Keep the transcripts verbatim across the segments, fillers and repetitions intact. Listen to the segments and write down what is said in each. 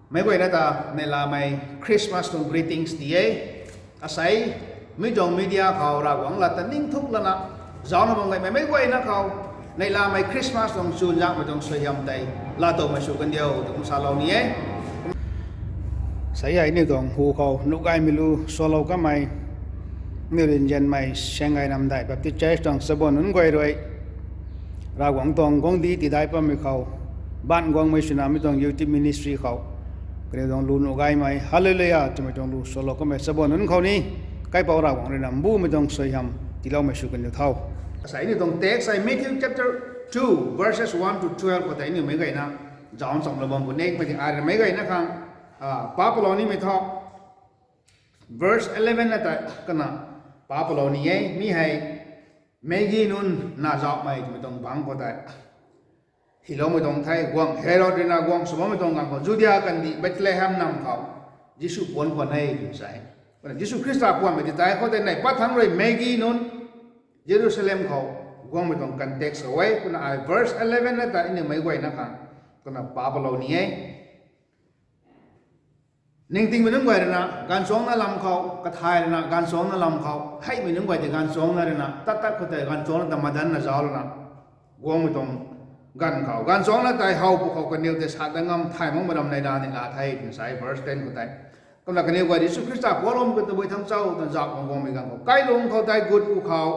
Meic guayna ta neihlamei Christmas tuang greetings ti e. Asei, mi tuang media khou Ravguangc lat ta ningthuk lana, zaucna bam gaymei meic guayna khou, neihlamei Christmas tuang chunzakmei tuang suaihiam tei laatowmei sw kandiu twna kum salou ni e. Sei hei aniu tuang hu khou nuh gaymei lu swlou kamei, aniu rinzanmei Saenggay Namdai Baptist Church tuang chabuan nunc guay rui Ravguangc tuang guangcdic tiidai pammei khou, baanv guangmei swna mi tuang YouTube ministry khou, kaniw tuang lu nuh gaymei, Hallelujah twmei tuang lu swlou kamei chabuan nunc khou ni, kaipouc Ravguangc rui na mbumei tuang suaihiam tiiloumei sw kandiu tho. Asei aniu tuang text hei Matthew chapter two, verses one to twelve khou tei aniu meic guayna zauc chamlou bam khou ne, mei ti ai rui meic guayna khang, ah, pa palou nimei tho. Verse eleven na tei kana pa palou ni e, mi hei Magi nunc na zauhmei twmei tuang bangc khou tei, hyloumei tuang the, guangc Herod rui na guang sw bammei tuang ganv khou Judia kandih Bethlehem nam khou Jisu puanc khwan e twna sa e. Kumna Jisu Khrista puanmei ti tei khou tei neih pat thangc rui Magi nunc Jerusalem khou guangmei tuang context khou e. Kumna ai verse eleven na tei aniu meic guayna khang kumna pa palou ni e. Ningtingmei nunc guay rui na gaanchuangcna lam khou, kathay rui na gaanchuangcna lam khou, heimei nunc guay tei gaanchuangcna rui na, tat tat khou tei gaanchuangcna ta madanna zauc lana, guangmei tuang ganv khou, gaanchuangcna tei how pwkhou kaniw tei sa dat ngam thay makmei ram nei ra ni la the twna sa e verse ten khou tei. Kumna kaniw guay Jisu Khrista puanclou mak khe tabui thangc cho twna zauc khang guangmei ganv khou, kailung khou tei gut pwkhou,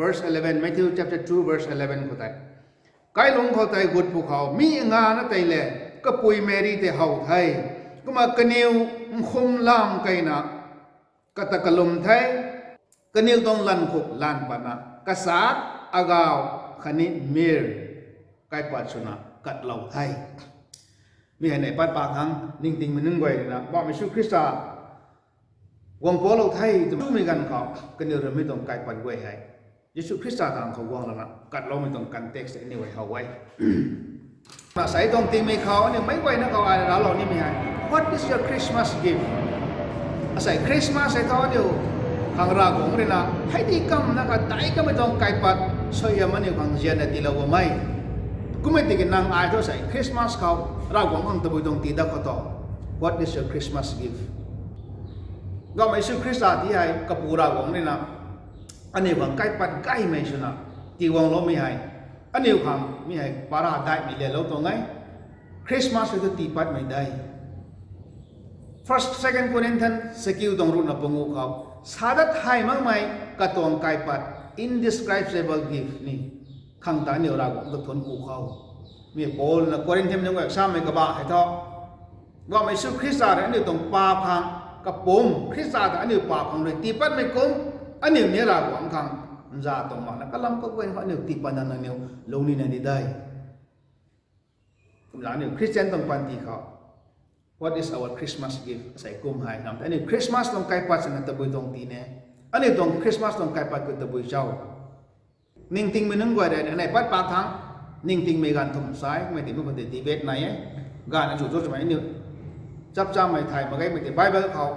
verse eleven, Matthew chapter two verse eleven khou tei, kailung khou tei gut pwkhou mi ngana tei le kapui Meri tei how the. Kumna kaniw nkhum lam keyna kata kalum the. Kaniw tuang lanv khuk lanv patna kasa, agau khatni mir kaipat swna katlou the. Mi hei neih pat pat khang ningtingmei nunc guay rui na Poubauhmei Jisu Khrista guang puanclou the twmei ganv khou kaniw rui mi tuang kaipat guay hei Jisu Khrista tangv khou guang lana katloumei tuang context aniu guay how e. Asei tuang tingmei khou aniu meic guayna khou ai ralou nimei hei, what is your Christmas gift? Asei Christmas hei thu aniu khang Ravguangc rui na hei di kamna kha dai kamei tuang kaipat suaihiam aniu khang nzianna tiilou bam e. Kummei tiki nang ai thu asei Christmas khou Ravguangc khang tabui tuang tii dat khou thu, what is your Christmas gift? Poubauhmei Jisu Khrista ti hei kapu Ravguangc rui na aniu khang kaipat gaymei swna tii guangloumei hei, aniu khang mi hei para daihmei lelou tuang e. Christmas hei thu tii patmei de. First, Second Corinthians chakiu tuang ruhna panguh khou, sa dat thay makmei katuang kaipat, indescribable gift ni khang ta aniu Ravguangc ta thuanc ku khou. Mi Paul na Corinthian nunc guay samei kabah hei thu, Poubauhmei Jisu Khrista rui aniu tuang paap khang Kapumc Khrista ta aniu paap khang rui tiipatmei kum, aniu ni Ravguangc khang nza tuang makna kalam kaguay khou aniu tiipat nang aniu lungning na ni de. Kumna aniu Christian tuang panty khou, what is our Christmas gift? Asei kum hei nam tei aniu Christmas tuang kaipat swna tabui tuang ti ne. Aniu tuang Christmas tuang kaipat khou tabui cho? Ningtingmei nunc guay rui anei pat pat thang, ningtingmei ganv thumh sai, mei ti mei khou tei debate nai e. Ganv achu cho twmei aniu chapchamei thay mak ge, mei tei Bible khou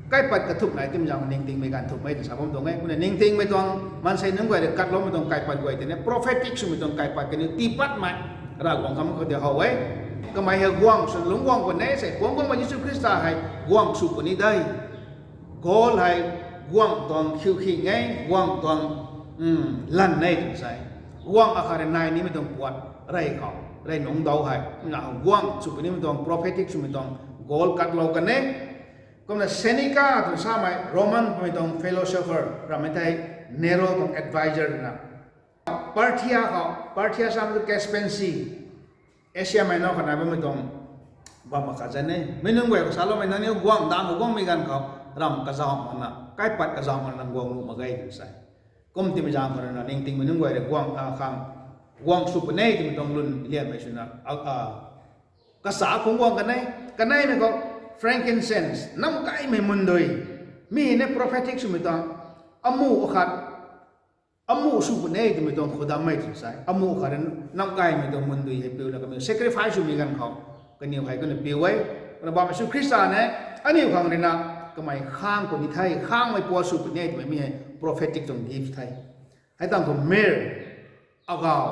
kaipat kathumh nai tim zaeng ningtingmei ganv thumh e twna sa bam tuang e. Kumna ningtingmei tuang maansei nunc guay rui katloumei tuang kaipat guay tei ne, prophetic swmei tuang kaipat kaniw tiipatmei, Ravguangc khang khou tei how e. Kamei hei guangc sw lungc guang puni sei, guang guangmei Jisu Khrista hei guangc sw puni de. Gold hei guangc tuang khiu khing e, guangc tuang lan e twna sa e. Guangc akhat rui nai nimei tuang puat rey khou, rey nungc dau hei, na guangc sw punimei tuang, prophetic swmei tuang gold katlou kan e. Kumna Seneca twna samei Roman mei tuang philosopher rammei thei, Nero tuang advisor na, Parthia khou, Parthia samei tu Caspian Sea, Asia Minor khou nai bammei tuang bam akhat zan e. Mi nunc guay khou saloumei nangniw guangc dang khou guangmei ganv khou, ram kazauh makna, kaipat kazauh makna nang guang nuh mak ge twna sa e. Kum timei zaeng khou rui na ningtingmei nunc guay rui guangc khang, guangc sw puni twmei tuang lwn lianmei swna, kasa phungc guang kan e. Kaneimei khou frankincense, namkaimei mundui, mi hei ne prophetic swmei tuang, amuh akhat, amuh sw puni twmei tuang khoudammei twna sa e. Amuh khat rui namkaimei tuang mundui hei piuna kamei sacrifice swmei ganv khou, kaniw hei kumna piu e. Kumna bam Jisu Khrista ne, aniu khang rui na, kamei khang puni the, khangmei puat sw puni twmei mi hei prophetic tuang gift the. Hei tang khou myrrh, agau,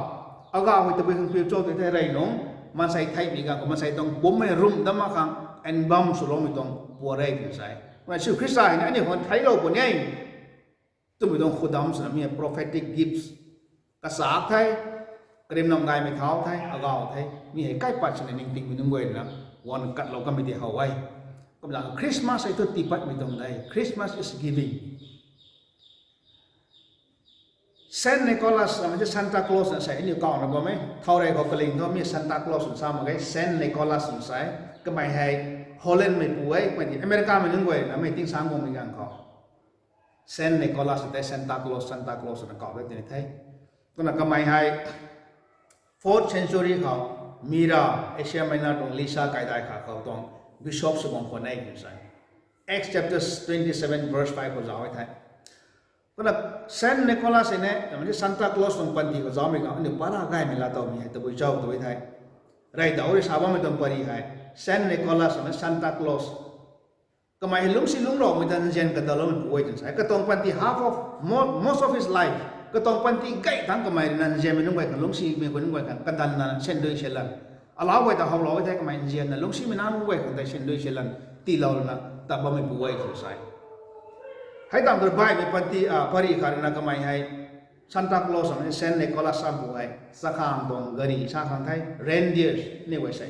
agau hei tabui khang piu cho tei the, rey nungc, maansei theihmei ganv khou maansei tuang pumc hei rumh dam mak khang, and bam swloumei tuang puat e twna sa e. Kumna Jisu Khrista hei ne aniu khang theiclou puni twmei tuang khudam swna mi hei prophetic gifts, kasak the, karim namkaimei thau the, agau the, mi hei kaipat swna ningtingmei nunc guay rui na, guang katlou kanmei tei how e. Kumna Christmas hei thu tiipatmei tuang de, Christmas is giving. Saint Nicholas, amei Santa Claus na sei, aniu kawna bam e. Thow rey khou kaling thu mi Santa Claus na sa mak ge, Saint Nicholas na sa e. Kamei hei Hollandmeipu e, kamei ti Americamei nunc guay na mei tingsang guangmei ganv khou Saint Nicholas tei Santa Claus, Santa Claus na kaw e twna the. Kumna kamei hei fourth century khou, Myra, Asia Minor tuang Lisa kaidai kha khou tuang bishop sw bam khwan e twna sa e. Acts chapter twenty-seven verse five khou zauc e the. Kumna Saint Nicholas hei ne, amei Santa Claus tuang panty khou zaucmei ganv aniu para gaymei laa towmei hei tabui cho tw e the. Rey dau rui sa bammei tuang pary hei, Saint Nicholas amei Santa Claus, kamei hei lungcsi lungcraumei ta nzian kadalloumeipu e twna sa e. Katuang panty half of, mo-, most of his life, katuang panty gay thangc kamei rui na nzianmei nunc guay khang, lungcsimei nunc guay khang kadanna sandui silan, alau guay ta howlou e the, kamei nzianna lungcsimei nunc guay khang tei sandui silan tiilou lana tat bammeipu e twna sa e. Hei tang khou baihmei panty, pary khat rui na kamei hei Santa Claus amei Saint Nicholas sampu hei chakhang tuang gari sa khang the, reindeers ni guay sei,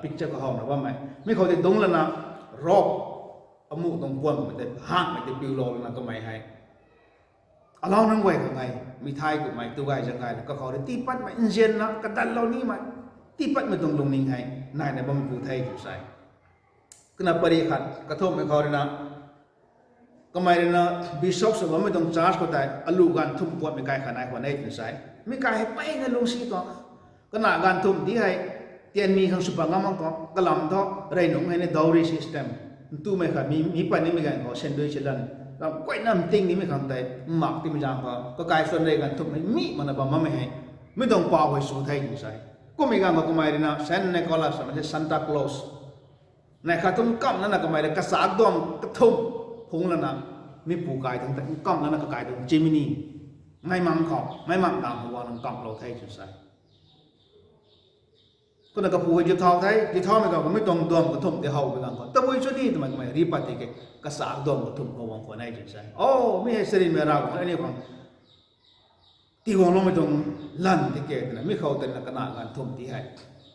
picture khou howna bammei. Mi khou tei dungc lana rope, amuh tuang puanmei tei, hanhmei tei piulou lana kamei hei alau nunc guay khang hei mithai kummei tu gay zang gay la kakhou rui tiipatmei nzianna kadanlou nimei, tiipatmei tuang lungning hei naina bammeipu the twna sa e. Kumna pary khat kathumhmei khou rui na, kamei rui na bishop sw bammei tuang church khou tei alu ganv thumh puatmei kai khat nai khwan e twna sa e. Mi kai hei mpeyna lungcsi tuang, kana ganv thumh ti hei tianmi khang sw pat ngam mak tuang, kalam thu rey nungc hei ni dowry system, ntumei khat mi, mi pat nimei ganv khou sandui silan, ram kuaina nting nimei khang tei mak timei zaeng khou kakai swan rey ganv thumh hei mi makna bam bammei hei, mi tuang pau hei sw the twna sa e. Kummei ganv khou kamei rui na Saint Nicholas amei Santa Claus nai khat thu nkamh lana kamei rui kasak duang kathumh phungc lana, mipu kai thangc tei nkamh lana kakai tuang chimney, meicmang khou, meicmang dang khou guang nkamhlou the twna sa e. Kumna kapu hei zip thau the, zip thaumei ganv khou mi tuang duang kathumh tei howmei ganv khou tabui cho ni twmei kamei ri pat ti ke, kasak duang kathumh khou guang khwan e twna sa e. O, mi hei sarinmei Ravguangc aniu khang tiguangloumei tuang lan ti ke twna, mi khou tei na kana ganv thumh ti hei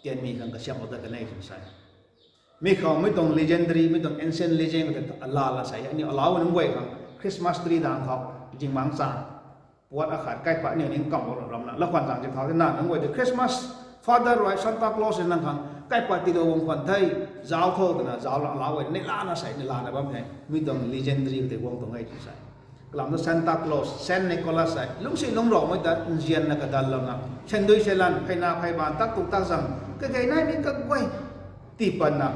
tianmi khang kasiamhlou dat kan e twna sa e. Mi khou mi tuang legendary, mi tuang ancient legend khou tei laa la sa e, aniu alau nunc guay khang Christmas tree dang khou zingbangc chang puat akhat kaipat aniu ning kamhlou ramna, lakhwan zang zip thau the na nunc guay tei Christmas, Father rui Santa Claus rui nang khang kaipat tiilou guang khwan the, zauc tho twna zauc la, lau e, neih lana sei, neih lana bam the, mi tuang legendary khou tei guang tuang e tw sa. Kalam thu Santa Claus, Saint Nicholas hei, lungcsi lungc raumei ta nzianna kadanlouna, sandui seilan, pheina pheiban, tak tuk tak zang, kagei naimei kaguay, tiipatna,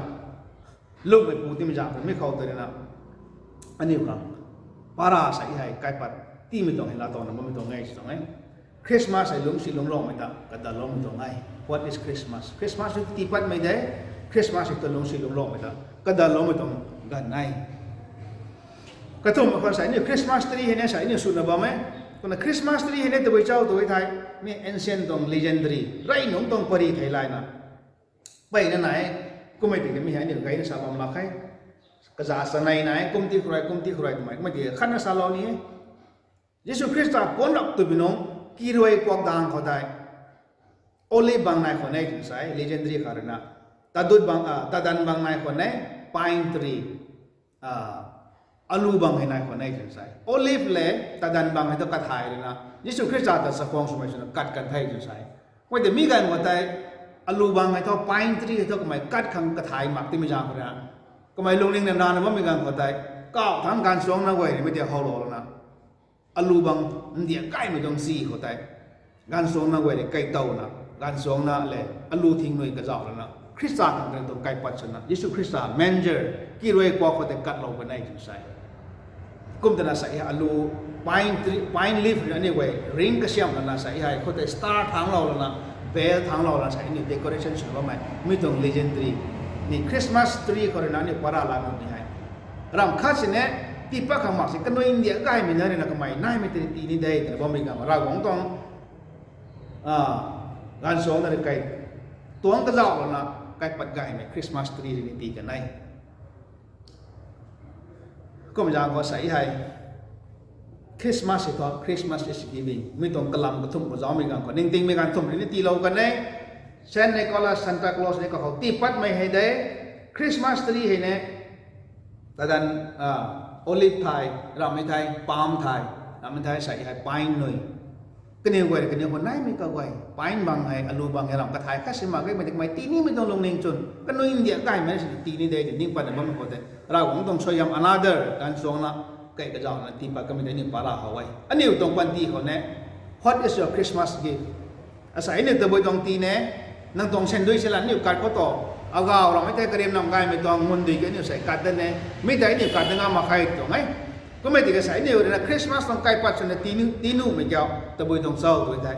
lwmmeipu timei zaeng khou mi khou tei rina, aniu khang para sei hei kaipat tiimei tuang hei laatowna bammei tuang e tw tuang e. Christmas hei lungcsi lungc raumei ta kadanloumei tuang e. What is Christmas? Christmas hei tiipatmei de, Christmas hei ta lungcsi lungc raumei ta kadanloumei tuang ganv e. Kathumh khou sei aniu Christmas tree hei ne sei aniu swna bam e. Kumna Christmas tree hei ne tabui chau tu e thei, mi ancient tuang legendary rey nungc tuang pary thei layna, mpeyna nai e. Kummei tiki mi hei aniu gayna sa bam lak khe. Kaza chanei nai e, kum ti khou rui, kum ti khou rui twmei, kummei tiki khatna salou ni e. Jisu Khrista puanc rap twbi nungc, kiruai kuak dang khou tei, olive bang nai khwan e tw sa e, legendary khat rui na. Tadut bang, tadan bang nai khwan e, pine tree, alu bang hei nai khwan e tw sa e. Olive le tadan bang hei thu kathay rui na, Jisu Khrista ta chakhwang swmei swna kat kan the tw sa e. Kummei tei mi ganv khou tei, alu bang hei thu, pine tree hei thu kamei kat khang kathay mak timei zaeng khou rui na, kamei lungning na nana bammei ganv khou tei, kauh thangc gaanvchuangcna guay rui mi tei howlou lana, alu bang ndiak kaymei tuang si khou tei, gaanvchuangcna guay rui kaitowna, gaanvchuangcna le alu thingnui kazauh lana Khrista khang tuang kaipat swna, Jisu Khrista manger, kiruai kuak khou tei katlou kan e tw sa e. Kum twna sei hei alu, pine tree, pine leaf rui na aniu guay ring kasiamh lana sei hei khou tei star thanglou lana, bell thanglou lana sei aniu decoration swna bammei mi tuang legendary, ni Christmas tree khou rui na aniu para la nuh ni hei, ramh khat sini, tiipat khang mak si kanui ndiak gaymei na rui na kamei naimei tei tii ni de twna bammei ganv Ravguangc tuang gaanvchuangcna rui kai tuang kazauh lana, kaipat gaymei Christmas tree rui ni tii kan e. Kum zaeng khou sei hei, Christmas hei thu, Christmas is giving, mi tuang kalam kathumh khou zaumei ganv khou ningtingmei ganv thumh rui ni tiilou kan e. Saint Nicholas, Santa Claus ni kakhou tiipatmei hei de, Christmas tree hei ne, tadan, olive thei, ramhmei thei, palm thei, ramhmei thei sei hei pine nui, kaniw guay rui kaniw khou naimei kaguay, pine bang hei, alu bang hei ramh kathay khat si mak ge, mei tei kamei tii nimei tuang lungning chwn, kanui ndiak gaymei na sini tii ni de tw ning patna bammei khou tei, Ravguangc tuang suaihiam another gaanvchuangcna, kai kazauhna tiipat kamei tei aniu para how e. Aniu tuang panty khou ne, what is your Christmas gift? Asei aniu tabui tuang tii ne, nang tuang sandui seilan aniu kat khou tu, agau ramhmei tei kariam nam gaymei tuang mun dui ki aniu sei kat da ne, mi tei aniu kat da ngam mak khe tuang e. Kummei tiki sei aniu rui na Christmas tuang kaipat swna tii nuh, tii nuhmei kiu tabui tuang cho tu thei,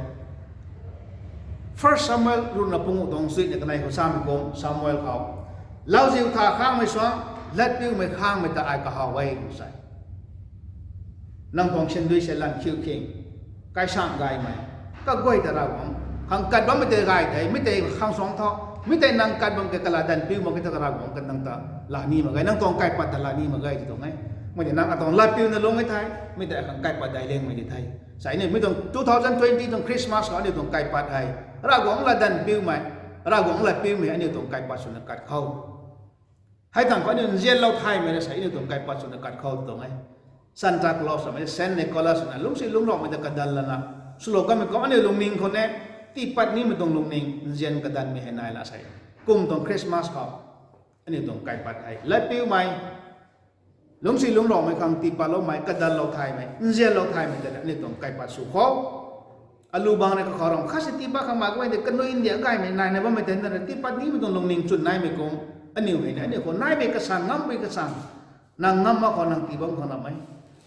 First Samuel ruhna panguh tuang suina kanei khou samei kum, Samuel khou, lauziu tha khangmei suang, latpiumei khangmei ta ai kahaw e tw sa e. Nang tuang sandui seilan khiu khing, kaisang gaymei, kaguay ta Ravguangc khang kat bammei tei gay de, mi tei khang suang thu, mi tei nang kat bam ke kaladanv piu mak ke thu Ravguangc kan nang ta la ni mak ge, nang tuang kaipat ta la ni mak ge tw tuang e. Mei tei nang atuang latpiuna lung e thei, mi tei akhang kaipat dai lengmei di the. Sei aniu mi tuang two thousand twenty tuang Christmas khou aniu tuang kaipat hei, Ravguangc latdanv piumei, Ravguangc latpiumei aniu tuang kaipat swna kat khou, hei tangv khou aniu nzianlou thaymei na sei aniu tuang kaipat swna kat khou tuang e. Santa Claus swmei, Saint Nicholas swna lungcsi lungc raumei ta kadan lana, swlou kanmei khou aniu lungning khou ne, tiipat nimei tuang lungning nzian kadanmei hei nai la sei, kum tuang Christmas khou aniu tuang kaipat hei latpiumei, lungcsi lungc raumei khang tiipatloumei, kadanlou thaymei, nzianlou thaymei tei aniu tuang kaipat sw khou, alu bang rui kakhou ramh khat si tiipat khang mak kamei tei kanui ndiak gaymei naina bammei tei na rui tiipat nimei tuang lungning chwn naimei kum, aniu hei ne aniu khou naimei kasang, ngammei kasang, nang ngam mak khou nang tii bam khou namei,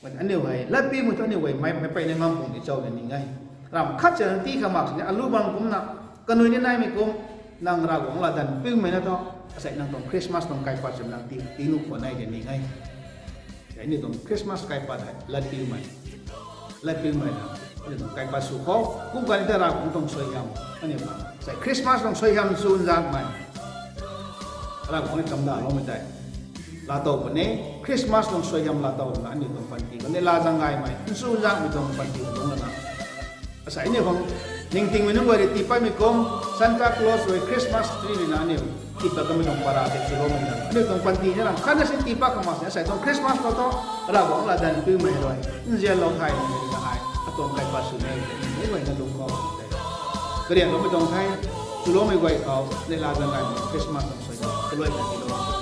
aniu hei latpiumei thu aniu hei mei, meic peyna ngam pung di cho na ning e. Ramh khat si nang tii khang mak sini alu bang kumna, kanui ni naimei kum, nang Ravguangc latdanv piumei na thu, asei nang tuang Christmas tuang kaipat swna nang tii, tii nuh khwan e tei ning e. Aniu tuang Christmas kaipat hei latpiumei, latpiumei na, aniu tuang kaipat sw khou, kum kani ta Ravguangc tuang suaihiam, aniu, sei Christmas tuang suaihiam sw nzakmei, Ravguangc ni chamdaloumei tei laatow puni, Christmas tuang suaihiam laatow lana aniu tuang panty khou ni latzang gaymei, nsu nzakmei tuang panty khou lungc lana, asei aniu khang ningtingmei nunc guay rui tiipatmei kum, Santa Claus rui Christmas tree rui na aniu tiipat kamei tuang para tei swloumei na, aniu tuang panty ni ramh khatna si tiipat khang mak sini asei tuang Christmas khou thu, Ravguangc latdanv piumei rui nzianlou thaymei rui na ai atuang kaipat sw ne, mei guayna lung khou karianloumei tuang the. Kuloumei guay khou neihla zang gaymei Christmas tuang suai ta kaluai ta tiilou